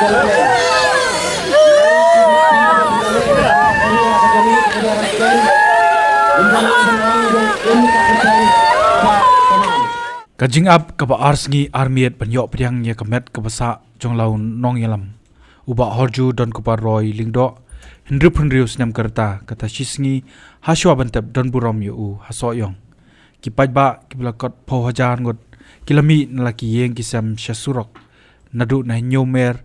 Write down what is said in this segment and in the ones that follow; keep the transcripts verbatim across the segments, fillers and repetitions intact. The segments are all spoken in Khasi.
Ka jingap kaba ar sngi ar miet ban ïoh pdiang ïa ka met kaba sah jong la u nongïalam u Bah Horju Donkupar Roy Lyngdoh, hynriew phew hynriew snem ka rta, kata shi sngi hashwa ban tep don burom ïa u ha Sohiong. Ki paidbah kiba la kot phew hajar ngut ki la mih na la ki ïing ki sem sha surok, naduh na Hynñiewmer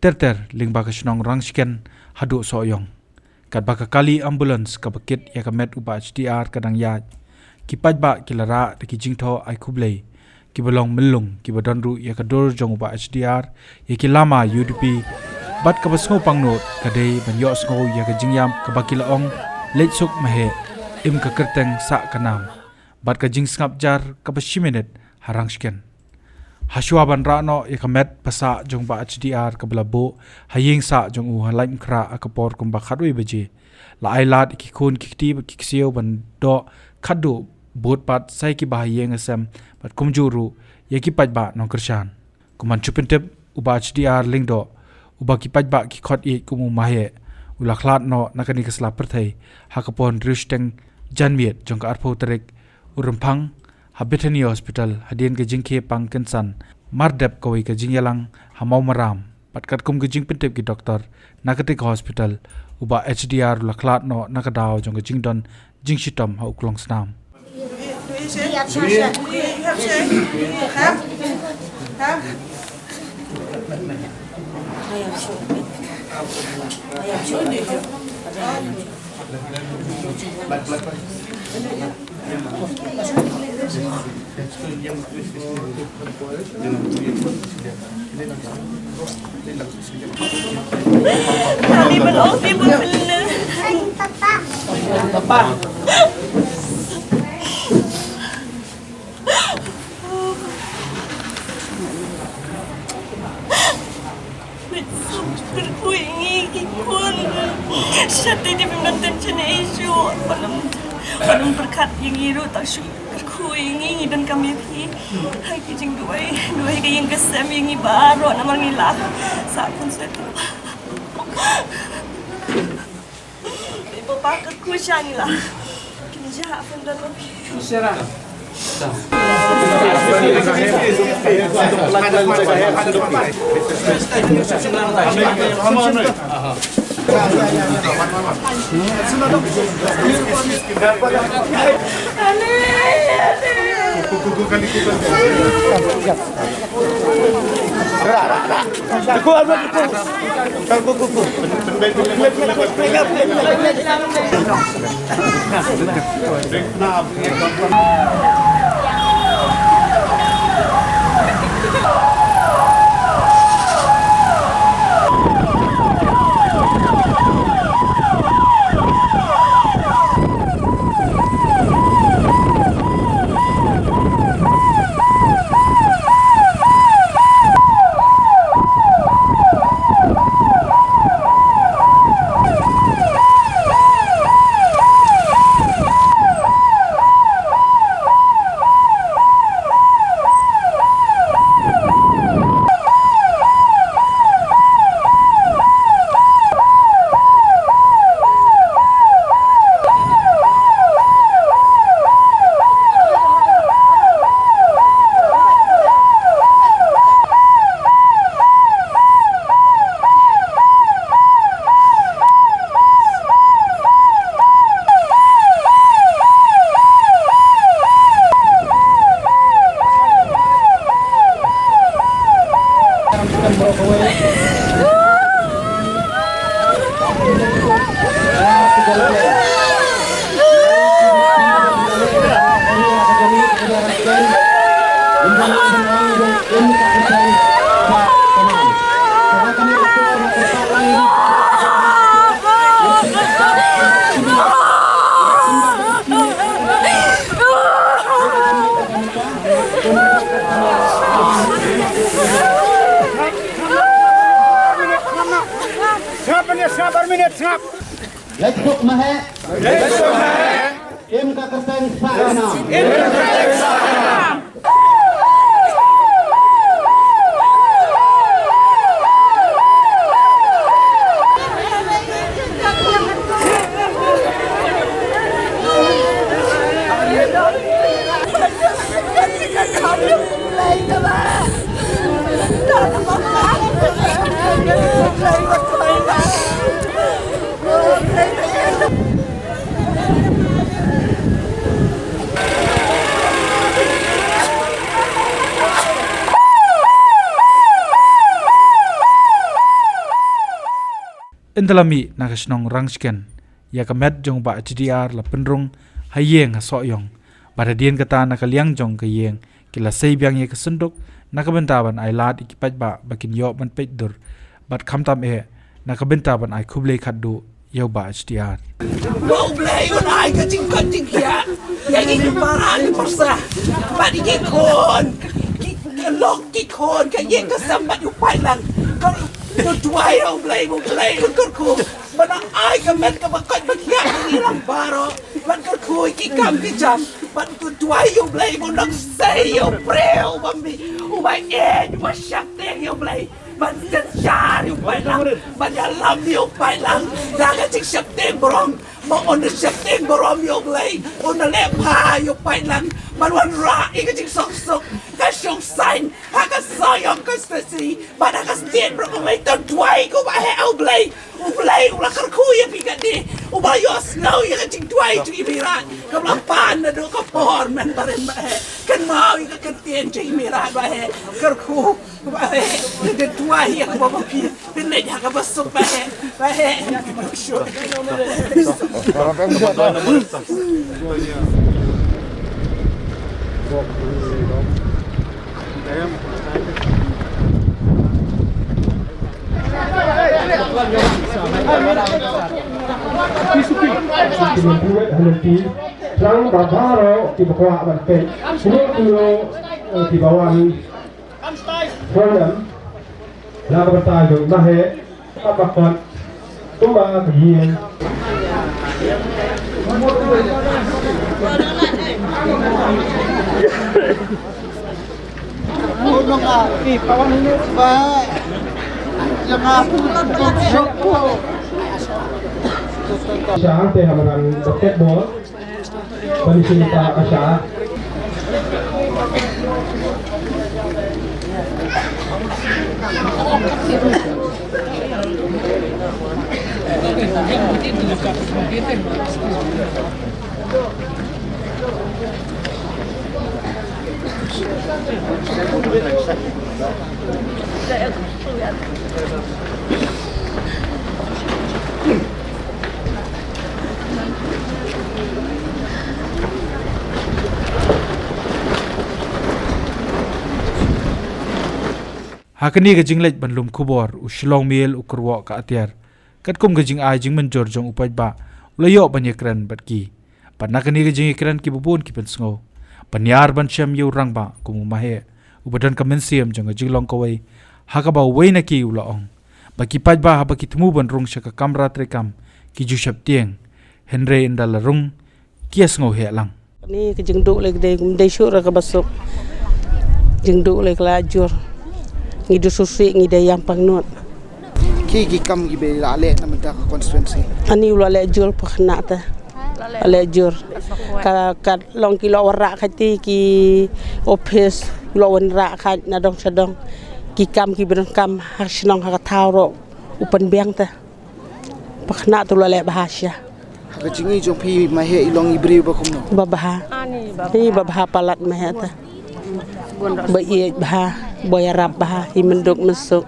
ter ter lyngba ka shnong Rangshken haduh Sohiong. Katba ka kali ambulance kaba kit ïa ka met u Bah H D R ka dang ïaid, ki paidbah ki la rah da ki jingthoh ai khublei kiba long myllung, kiba don ruh ïa ka dur jong u Bah H D R, ïa ki lama U D P, bad kaba sngewpang nud ka dei ban ïohsngew ïa ka jingïap kaba ki la ong leit suk maheh, im ka kyrteng sah ka nam, bad ka jingsngap jar kaba shi minit ha Rangshken. Hashwa ban rah noh ïa ka met ba sah jong u Bah H D R kaba la buh ha ïing sah jong u ha Laitumkhrah ha ka por kumba khatwei baje, la ai lad ïa ki khun ki kti bad ki ksiew ban doh khatduh bud pat sa ïa kiba ha ïing ha sem, bad kumjuh ruh ïa ki paidbah nongkyrshan. Kum ban shu pyntip, u Bah H D R Lyngdoh, uba ki paidbah ki khot ïeit kum u Maheh, u la khlad noh na kane ka sla pyrthei ha ka por hynriew shiteng janmiet jong ka arphew tarik u Rymphang ha Bethany Hospital hadien ka jingkhie pang kynsan mar dep kawei ka jingïalang ha Mawmaram. Bad katkum ka jingpyntip ki doktor na katei ka hospital, u Bah H D R u la khlad noh na ka daw jong ka jingdon jingshitom ha u klongsnam. Kyrkhu ïa ngi ki khun. Shatei te phim don tension issue. Ba ym, ba ym pyrkhat ïa ngi ruh, tang shu kyrkhu ïa ngi, ngi donkam ïa phi. Ha ki jingduwai, duwai ka ïing ka sem ïa ngi baroh namar ngi lah sah khun seh. Papa kyrkhu sha ngi lah. Kim jah phin don. Sngap minit, sngap ar minit, sngap. Leit suk maheh. Leit suk maheh. Im ka kyrteng sah ka nam. Im ka kyrteng sah ka nam. Ynda la mih na ka shnong Rangshken, ïa ka met jong u Bah H D R la pynrung ha ïing ha Sohiong. Bad hadien kata na ka liang jong ka ïing ki la sei biang ïa ka synduk na ka bynta ban ai lad ïa ki paidbah ba kin ïoh ban peit dur. Bad khamtam eh na ka bynta ban ai khublei khatduh ïa u Bah H D R. Ba U Blei un ai ka jingkoit jingkhiah ïa ki para ki pyrsa bad ki khun, ki lok ki khun, ka ïing ka sem bad u paidlang. Ka duwai ïa U Blei, U Blei un kyrkhu ban ai ka met kaba koit ba khiah ïa ngi lang baroh, ban kyrkhu ïa ki kam ki jam. Bad ka duwai ïa U Blei ba un nang sei ïa u briew ba mih, uba ïeit, uba sheptieng ïa U Blei. Ban synshar ïa u paidlang, ban ïalam ïa u paidlang da ka jingsheptieng burom. Ba un da sheptieng burom ïa U Blei, un da leh bha ïa u paidlang, ban wanrah ïa ka jingsuk suk, ka shong saiñ ha ka Sohiong constituency bad ha ka state baroh. Ba mih, to duwai ïa U Bah heh, U Blei, U Blei u la kyrkhu ïa phi katne, uba ïohsngew ïa ka jingduwai jong i Bah Ïarat kaba la pan naduh ka por mynbarim Bah heh. Kynmaw ïa ka ktien jong i Bah Ïarat Bah heh, kyrkhu Bah heh, ka duwai ïa kaba phi pynleit ha kaba suk Bah heh, Bah heh. Ki lynti wet ha lynti, tang ba baroh kiba kwah ban peit, kumno kumno, eh, kiba wan Freedom, na ka bynta jong Bah heh, ka ba kot, kumba ka ïing. Sha te ha madan basketball. Ban ïa sngewthuh ka sha. Ha kane ka jingleit ban lum khubor, u Shillong Mail u kyrwoh ka atiar. Katkum ka jingai jingmynjur jong u paidbah, u la ïoh ban ïakren bad ki. Bad na kane ka jingïakren kiba bun ki pynsngew. Ban ïar ban shem ïa u rangbah kum u Bah heh, uba don ka mynsiem jong ka jinglong kawei, ha kaba uwei na ki u la ong ba ki paidbah haba ki thmu ban rung sha ka kamra treikam, ki ju sheptieng. Hynrei ynda la rung, ki ïasngew heh lang. Kane ka jingduh lei ka dei kum dei shuh ruh kaba suk. Jingduh lei ka la jur. Ngi duh sngewsih, ngi dei ïam pangnud. Ki, ki kam kiba la leh na bynta ka constituency. Ani u la leh jur, pakhynnah te. La leh jur. Ka, ka long ki la wanrah kati ki office, la wanrah kat na dong sha dong. Ki kam kiba donkam ha shnong ha ka thaw ruh u pynbiang te. Pakhynnah te u la leh bha sha. Ha ka jingim jong phi, Bah heh i long i briew ba kumno? Ba bha. I ba bha palat Bah heh te. Ba ïeit bha, ba ïarap bha, i mynduk mynsuk.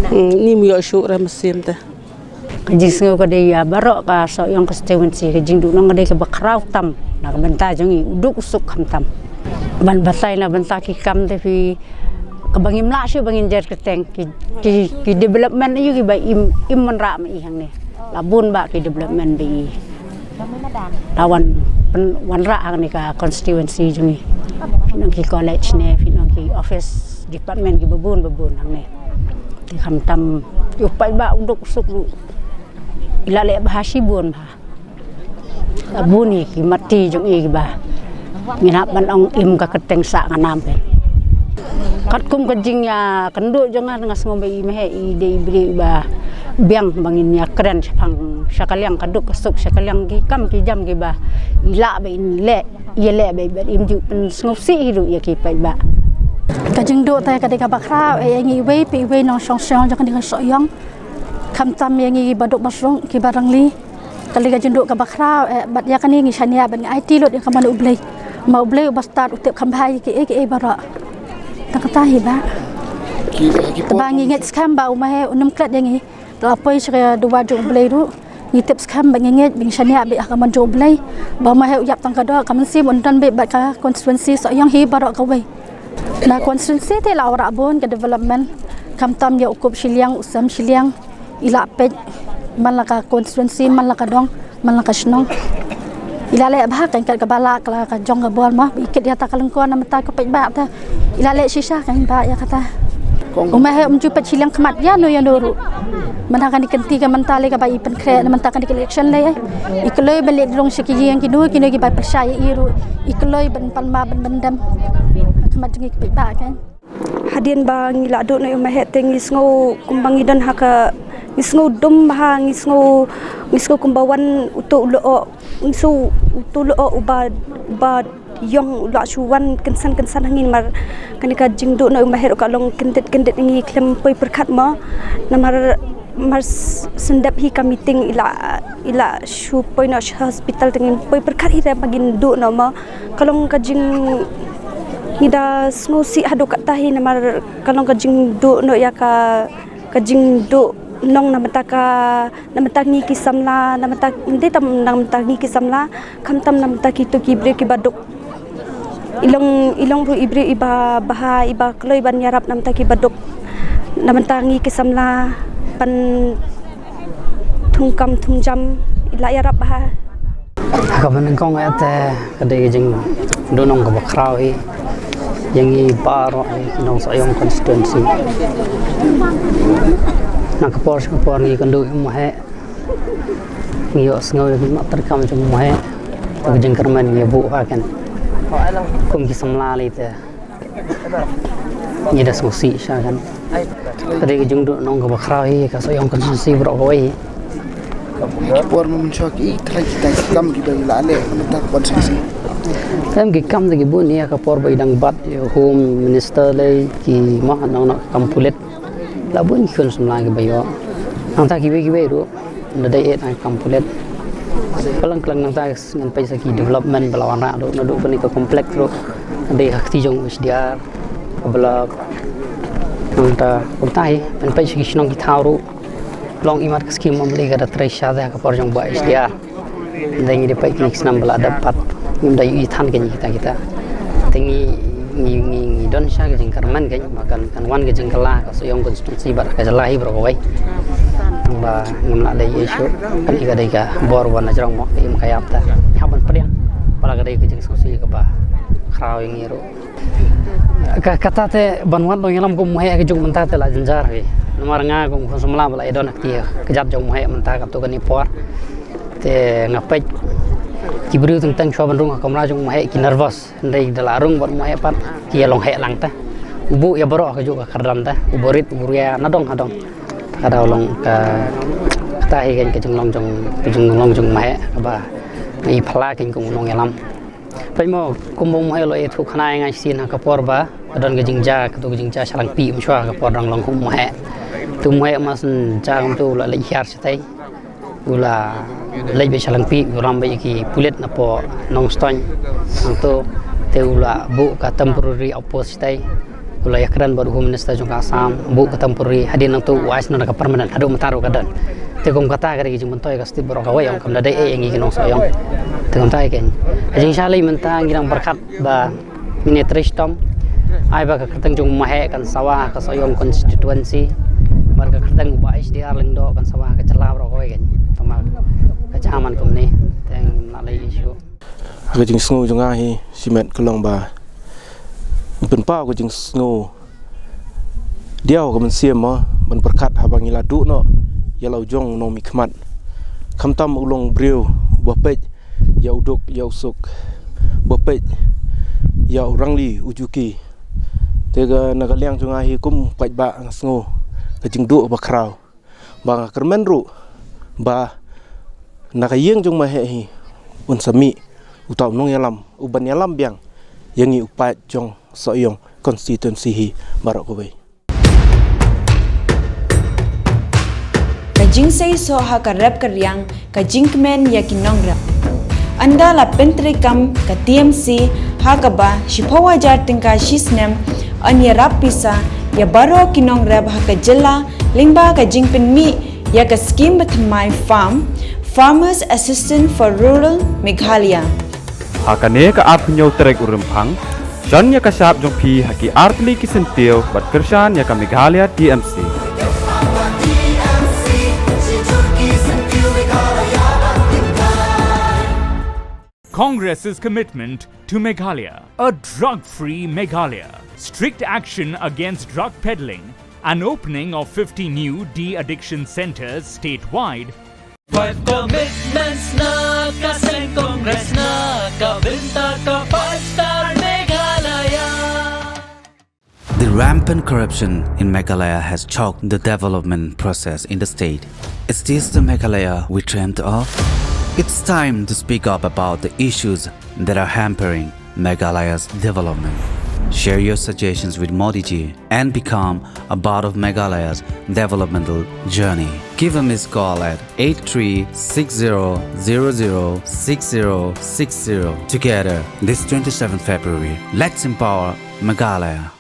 Mm, ym ïoh shuh re mynsiem te. Ka jingsngew ka dei ïa baroh ka Sohiong constituency, ka jingduh nong ka dei kaba khraw tam na ka bynta jong i, u duk u suk khamtam. Ban batai na bynta ki kam te phi, kaba ngim lah shuh ba ngin jer kyrteng, ki, ki, ki development ïa kiba im, im wanrah ma i hangne. La bun bha ki development ba i la wan, pyn, wanrah hangne ka constituency jong i. Phi nang ki college ne, phi nang ki office department kiba bun ba bun hangne. Ki khamtam, ïoh paidbah u duk u suk ruh. I la leh bha shibun bha. La bun ïa ki matti jong i kiba ngin hap ban ong im ka kyrteng sah ka nam phi. Katkum ka jingïakynduh jong nga, nga sngew ba i Bah heh i dei i briew ba biang ba ngin ïakren shaphang sha ka liang ka duk ka suk, sha ka liang ki kam ki jam kiba i lah ba in leh, ïaleh ba i, ba im ju pynsngewsih hi ruh ïa ki paidbah. Ka jingduh te ka dei kaba khraw eh ïa ngi iwei pa iwei nongshong shnong jong kane ka Sohiong. Khamtam ïa ngi kiba duk ba suk, kiba rangli. Ka dei ka jingduh kaba khraw eh, bad ïa kane ngi shaniah bad ngi aiti lut ïa ka mon U Blei. Ma U Blei uba stad u tip kham bha ïa kiei kiei baroh. Tang kata hi bah. Ki, ki Te ba ngi ngeit skhem ba u Bah heh un ym klet ïa ngi. La poi sha ka duwar jong U Blei ruh. Ngi tip skhem bad ngi ngeit ba ngin shaniah beit ha ka mon jong U Blei. Ba ma heh u ïap tang ka doh, ka mynsiem un don beit bad ka constituency Sohiong hi baroh kawei. Na constituency te la wanrah bun ka development. Khamtam ïa u kup shiliang, u sem shiliang. I la peit man la ka constituency, man la ka dong, man la ka shnong. I la leh bha kein kat kaba lah ka la ka jong ka bor mo. I kit ïa ta ka lyngkor na mynta ka peit ba ta. I la leh shisha kein ba ïa kata. U ma heh um ju peit shiliang khmat ïa no ïa no ruh. Mynta kane ka kynti ka mynta lei kaba i pynkhreh na mynta kane ka election lei. I kloi ban leit rung sha ki ïing kino kino kiba pyrshah ïa i ruh. I kloi ban pan ma ban ban dem. Khmat jong i ka peit ba kein. Hadien ba ngi la duh noh ïa u ma heh te ngi sngew kumba ngi don ha ka, ngi sngew dum bha, ngi sngew, ngi sngew kumba wan uto u lyoh, ngi sngew uto u lyoh uba, uba ïong u la shu wan kynsan kynsan ha ngi namar kane ka jingduh noh ïa u ma heh ruh ka long kyndit kyndit ïa ngi khlem poi pyrkhat mo namar mar s-, shen dep hi ka meeting i la, i la shu poi noh sha hospital te ngim poi pyrkhat hi te ba ngin duh noh mo. Ka long ka jing, ngi da sngewsih haduh katta hi namar ka long ka jingduh noh ïa ka, ka jingduh nong na mynta ka, na mynta ngi ki samla, na mynta, ym dei tang na mynta ngi ki samla, khamtam na mynta kito ki briew kiba duk. I long, i long ruh i briew iba bha, iba kloi ban ïarap na mynta kiba duk. Na mynta ngi ki samla ban thung kam thung jam i la ïarap bha. Ha kaba nyngkong eh te ka dei ka jingduhnong kaba khraw hi ïa ngi baroh hi nong Sohiong constituency. Na ka por sha ka por ngi kynduh ïa u ma heh. Ngi ïohsngew ïa ka mat treikam jong u ma heh. Ka jingkyrmen ngi buh ha kein. Kum ki samla lei te. Ngi da sngewsih sha kein. Ka dei ka jingduhnong kaba khraw hi ka Sohiong constituency baroh kawei hi. Ki por ma mynshuwa ki trai kita ki kam kiba la leh mynta ka constituency. Em ki kam da ki bun ïa ka por ba i dang bat ïa u Home Minister lei ki ma nong nong kam pulit. La bun ki khun samla kiba ïoh. Nangta kiwei kiwei ruh. Na dei eh na kam pulit. Palang klang nangta ngan peit sa ki development ba la wanrah ruh naduh kane ka complex ruh. Dei ha kti jong H D R. Ba la nangta kumta hi ban peit sa ki shnong ki thaw ruh. Long imat ka skim mam lei ka da trei sha da ka por jong ba H D R. Dei ngi dei peit ki snam ba la dap pat. Ngim da ïohi than kein kita kita. Te ngi ngi ngi ngi don sha ka jingkyrmen kein ba kan kan wan ka jingkylla ka Sohiong constituency bad ka jylla hi baroh kawei. Ba ngim lah dei issue kan i ka dei ka bor wan na jrong mo ka im ka ïap ta. Hap ban pdiang ba la ka dei ka jingsngewsih kaba khraw ïa ngi ruh. Ka kata te ban wan long ïalam kum u ma heh ka juk mynta te la jynjar hi. Namar nga kum khun samla ba la ïadon ha kti ka jait jong u ma heh mynta katto katne por. Te nga peit ki briew teng teng shuwa ban rung ha kamra jong u ma heh ki nervous. Hynrei da la rung bad u ma heh pat ki ïa long heh lang te. U buh ïa baroh ka juk ka kyrdan te. U buh rit u buh ria na dong ha dong. Ka dei long ka kata hi kein ka jinglong jong ka jinglong jong u ma heh kaba ngi phylla kein kum u nongïalam. Peit mo kumba u ma heh u la ïathuh khana ïa nga shisien ha ka por ba ka don ka jingjia, ka tu ka jingjia sha Langpih mynshuwa ha ka por dang long u ma heh. Tu u ma heh ma shen jia kumtu u la leit hiar shatei. U la leit beit sha Langpih, u ram beit ïa ki pulit na poh Nongstoiñ. Hangtu te u la buh ka temporary outpost shatei. U la ïakren bad u Home Minister jong ka Assam, buh ka temporary, hadien nangtu u ai sha nang ka permanent, haduh mynta ruh ka don. Te kum kata ka dei ka jingmyntoi ka state baroh kawei, ong kam da dei eh ïa ngi ki nong Sohiong. Te kumta ïa kein. Ka jingshah lei mynta ngi dang pyrkhat ba ngin ïa trei shitom. Ai ba ka kyrteng jong u ma heh kan sawa ha ka Sohiong constituency. Bad ka kyrteng u bah H D R Lyngdoh kan sawa ha ka jylla baroh kawei kein. Tangba ka jia man kumne. Te ngim lah lei issue. Ha ka jingsngew jong nga hi shimet ka long ba ngi pynpaw ka jingsngew diaw ka mynsiem mo ban pyrkhat haba ngi la duh noh ïa la u jong u nongmihkhmat. Khamtam u long briew uba peit ïa u duk ïa u suk, uba peit ïa u rangli u juki. Te ka na ka liang jong nga hi kum paidbah nga sngew ka jingduh ba khraw. Ba nga kyrmen ruh ba na ka ïing jong ma heh hi un sa mih uta u nongïalam uban ïalam biang ïa ngi u paid jong Sohiong constituency hi baroh kawei. Ka jingseisoh ha ka rep ka riang, ka jingkmen ïa ki nongrep. Ynda la pyntreikam ka T M C ha kaba shiphew hajar tyngka shi snem, yn ïarap pisa ïa baroh ki nongrep ha ka jylla lyngba ka jingpynmih ïa ka skim ba thymmai farm, Farmers Assistance for Rural Meghalaya. Ha kane ka arphew tarik u Rymphang, shon ïa ka shap jong phi ha ki artylli ki syntiew bad kyrshan ïa ka Meghalaya T M C. Congress's commitment to Meghalaya. A drug-free Meghalaya. Strict action against drug peddling. An opening of fifty new de-addiction centers statewide. Five commitments na ka seng Congress na ka bynta ka five star Meghalaya. The rampant corruption in Meghalaya has choked the development process in the state. Is this the Meghalaya we dreamt of? It's time to speak up about the issues that are hampering Meghalaya's development. Share your suggestions with Modi ji and become a part of Meghalaya's developmental journey. Give a missed call at eight three six zero zero zero six zero six zero. Together, this twenty-seventh February, let's empower Meghalaya.